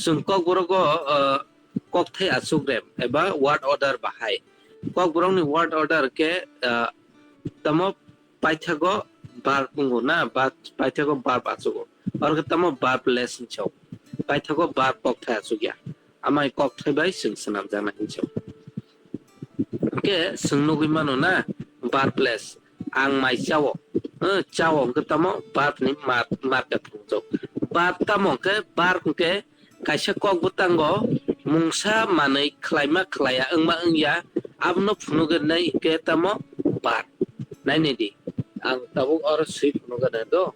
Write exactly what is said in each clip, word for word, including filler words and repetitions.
Chwng Kokborok o, uh, kokthai achuk rem eba word order bahai. Kokborok ni word order khe, uh, tamo paithago verb wngo na, ba paithago verb achugo. Oro khe tamo verbless hinwi sao. Paithago verb kokthai achukya. Amai kokthai bai chwng swnamjaknai hinwi sao. Hwnkhe chwng nugwi mano na, verbless. Ang mai chao. Eh, chao hwnkhe tamo verb ni mar-, marka phunukjak. Verb tamo hwnkhe, verb hwnkhe kaisa kok bwtango mungsa manwi khlaima khlaiya, wngma wngya, abono phunuknai hwnkhe tamo verb. Nainai di. Ang tabuk oro swi phunukgana do.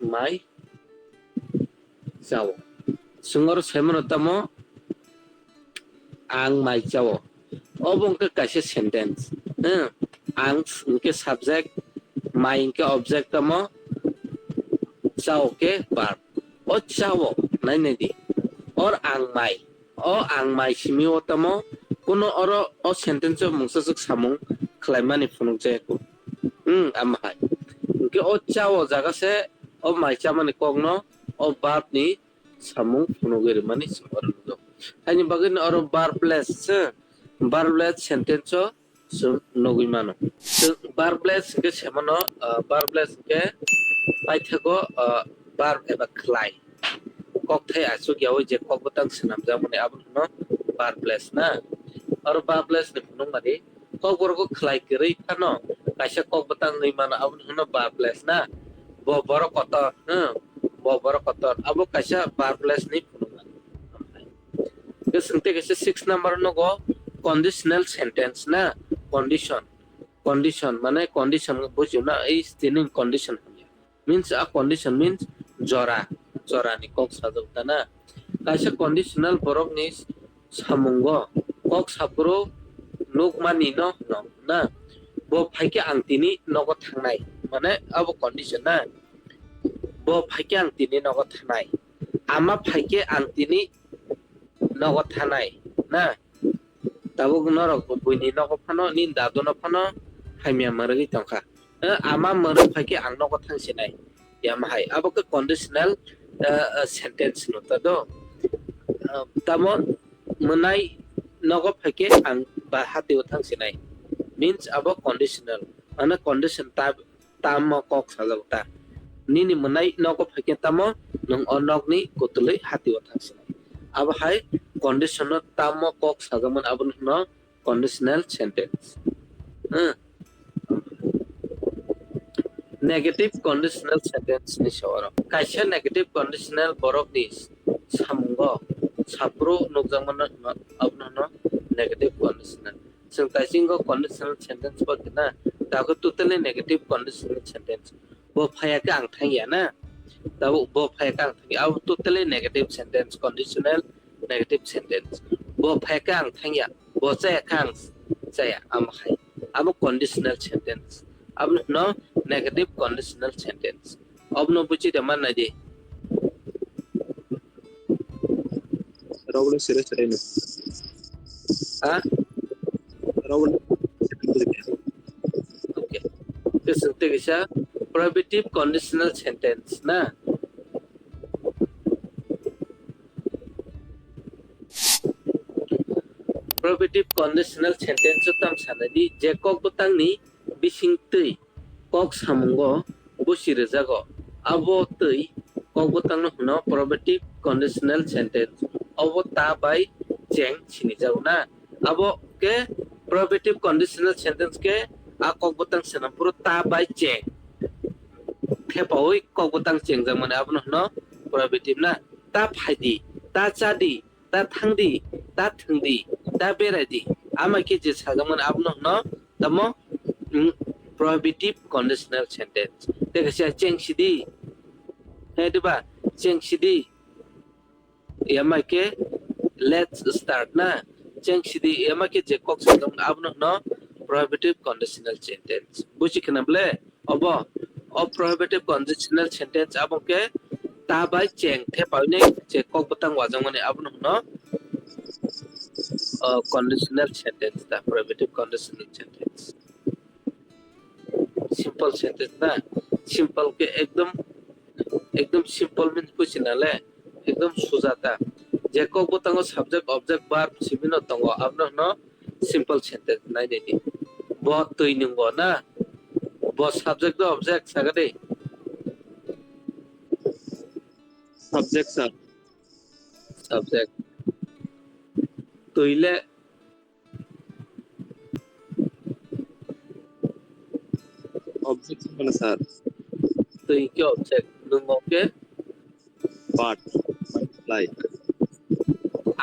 Mai chao. Chwng oro sai mano tamo, ang mai chao. Obo hwnkhe kaisa sentence. Hmm. Ang hwnkhe subject, mai hwnkhe object tamo, chao khe verb. O chao, nainai di. Or ang mai. O ang mai simi o tamo, kuno oro o sentence o mungsaswk samung khlaimani phunukjaya kho. Hmm, amahai. Hwnkhe o chao jaga se o mai chamani kokno o verb ni samung phunugwi rwmani chwng oro nukjago. Haini bagwi no oro verbless se, verbless sentence o chwng nugwi mano. Chwng verbless hwnkhe se mano, ah, verbless hwnkhe paithago, ah, verb eba khlai. Kokthai achukyaui je kok bwtang swnamjakmani abono hwno verbless na. Oro verbless ni phunukmani kokborok khlai kwrwi phano kaisa kok bwtang wngwi mano abono hwno verbless na. Bo borok kotor, hmm, bo borok kotor. Abo kaisa verbless ni phunukmani. Hwnkhe chwng tei kaisa six number nogo conditional sentence na, condition. Condition mane condition bujio na, ei tini condition hamya. Means a condition means jora, jora ni kok sajak ta na. Kaisa conditional borok ni samungo kok saphuru nukmani no hwno na. Bo phaikhe ang tini nogo thangnai, mane abo condition na. Bo phaikhe ang tini nogo thangnai. Ama phaikhe ang tini nogo thanai na. Tabuk norok buini nogo phano, nini dadu no phano hamya mwrwgwi tongkha. Eh, ama mwrwk phaikhe ang nogo thangsinai. Yamahai. Abo khe conditional, eh, eh, sentence no ta do. Eh, tamo mwnai nogo phaikhe ang ba hatio thangsinai. Means abo conditional. Ano condition ta tamo kok sajak ta. Nini mwnai nogo phaikhe tamo nwng o nokni kutulwi hatio thangsinai. Abo hai condition no tamo kok sajakmani abono hwno conditional sentence. Hmm. Negative conditional sentence ni sawaro. Kaisa negative conditional borok ni samungo saphuru nukjakmano hwno, abono hwno negative conditional. Chwng taisingo conditional sentence bo khe na, tabuk totally negative conditional sentence. Bo phaiya khe ang thangya na, tabuk bo phaiya khe ang thangya. Abo totally negative sentence, conditional negative sentence. Bo phaiya khe ang thangya, bo chaya khe ang chaya, amo hai. Amo conditional sentence. Amo no negative conditional sentence. Abono buchi da man nai di. Rogole sere sere no. Ha? Rogole. Okay. Khe chwng tei kaisa prohibitive conditional sentence na. Prohibitive conditional sentence o tam sanai di je kok bwtang ni bising twi kok samungo busi rwjago. Abo twi kok bwtang no hwno prohibitive conditional sentence. Obo ta bai cheng sinijago na. Abo khe prohibitive conditional sentence khe a kok bwtang swnam phuru ta bai cheng. Thepaui kok bwtang chengjakmani abono hwno prohibitive na. Ta phaidi, ta chadi, ta thangdi, ta thwngdi, ta beraidi. Ama khe je sajakmani abono hwno tamo, mm, prohibitive conditional sentence. Tei kaisa chengsidi. He diba? Chengsidi. Yama khe let's start na. Chengsidi yama khe je kok sajakmani abono hwno prohibitive conditional sentence. Buji khna ble? Obo, o prohibitive conditional sentence abo khe ta bai cheng thepaui nai je kok bwtang wajakmani abono hwno, o, conditional sentence ta, prohibitive conditional sentence. Simple sentence na, simple khe ekdom Ekdom simple bini buchina le, ekdom suja ta. Je kok bwtango subject, object, verb simi no tongo, abono hwno simple sentence nai nai di. Bo twi nwngo na? Bo subject na object saga di? Subject, sir. Subject. Twi le? Object mana, sir? Twi ke object, nwng ke? Bird, fly.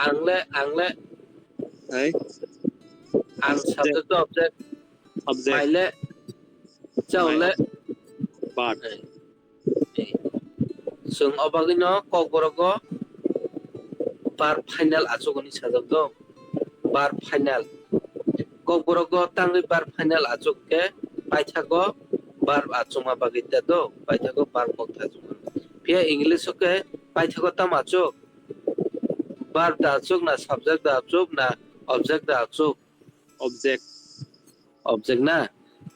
Ang le, ang le. Hai? Ang subject. Subject to object. Subject. Mai le. Chao le. Bird. Hai. Chwng o bagwino Kokborok o verb final achuk hwnwi sajak do. Verb final. Kokborok o tangwi verb final achuk khe paithago verb achukma bagwi ta do. Paithago verb kokthai achukma. Phiya English o khe paithago tamo achuk? Verb da achuk na, subject da achuk na, object da achuk? Object. Object na?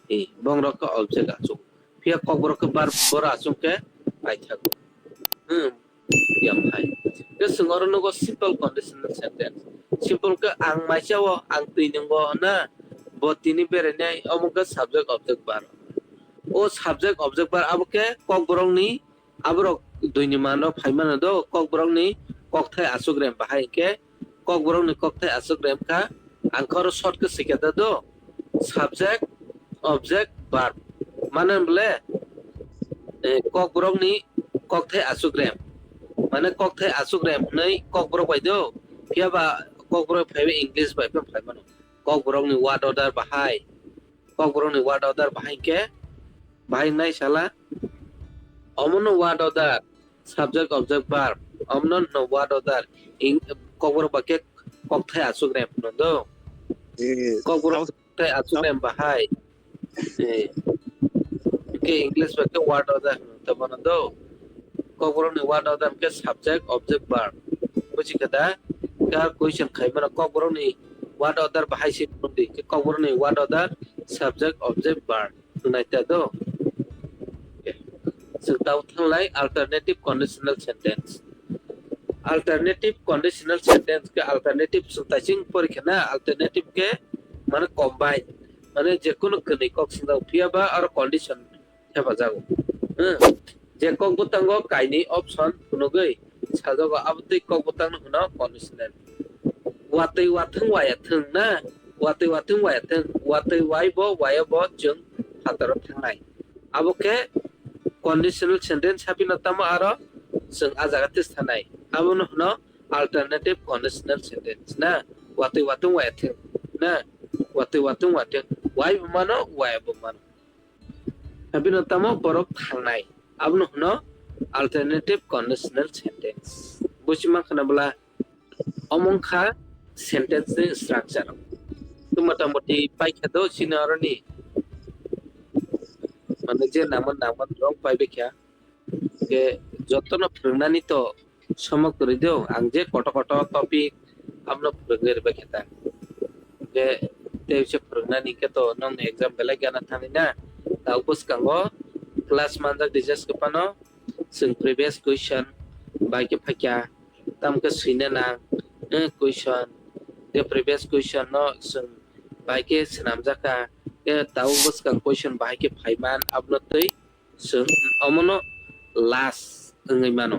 E, bongrok khe object achuk. Phiya Kokborok khe verb boro achuk khe paithago. Hmm, yam hai. Khe chwng oro nugo simple conditional sentence. Simple khe ang maisa o, ang twi nwngo na, bo tini berainai, omo khe subject object verb. O subject object verb abo khe Kokborokni Aborok duini mano phaimano do, Kokborokni kokthai achukrem bahai hinkhe Kokborokni kokthai achukrem kha, ang khe oro short khe swikha da do, subject, object, verb. Mane bole, eh, Kokborokni kokthai achukrem. Mane kokthai achukrem hwnwi Kokborok bai do, phiya ba Kokborok phaiwi English bai phano phaimano. Kokborokni word order bahai, Kokborokni word order bahai hinkhe, bahai wngnai sala. Omono word order, subject, object, verb. Omono no word order. Ing-, Kokborok ba khe kokthai achukrem hwno do. Eh, Kokborok tamo, kokthai achukrem bahai. Eh, khe English ba khe word order hwno, tamo no do. Kokborokni word order khe subject, object, verb. Buji khe da? Kha question khaimano Kokborokni word order bahai se phunukdi. Khe Kokborokni word order subject, object, verb. Naita do. Chwng tabuk thanglai alternative conditional sentence. Alternative conditional sentence khe alternative chwng taising porikha na, alternative khe mane combine. Mane jekunu kwnwi kok swngjak phiya ba aro condition hefajago. Hmm. Je kok bwtango kainwi option phunugwi sajago, abo twi kok bwtangno hwno conditional. Watwi wathwng waya thwng na, watwi wathwng waya thwng, watwi wai bo waya bo chwng phataro thangnai. Abo khe conditional sentence haphino tamo aro chwng a jaga twi sanai. Abono hwno alternative conditional sentence na, watwi wathwng waya thwng na, watwi wathwng waya thwng, wai bo mano, waya bo mano. Habino tamo borok thangnai. Abono hwno alternative conditional sentence. Busi mankha na bwla? Omo wngkha sentence ni structure. Tei motamoti paikha do chini oroni. Mane je naman naman rok paibaikha. Ke jotono phwrwngnani to somo kwrwi do, ang je koto koto topic abono phwrwngwi rwbaikha ta. Hwnkhe tei se phwrwngnani khe to nwng exam belai gana thangwi na. Tabuk bwskango class manjak rijak se phano chwng previous question bai khe phaikha, tamo khe swina nang, eh, question, tei previous question no chwng bai khe swnamjakha, tei tabuk bwskang question bahai khe phaiman abono twi chwng omono last wngwi mano.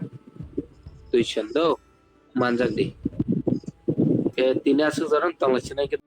Tuition do manjak di. Khe tini aswk jorang tongla sinai khe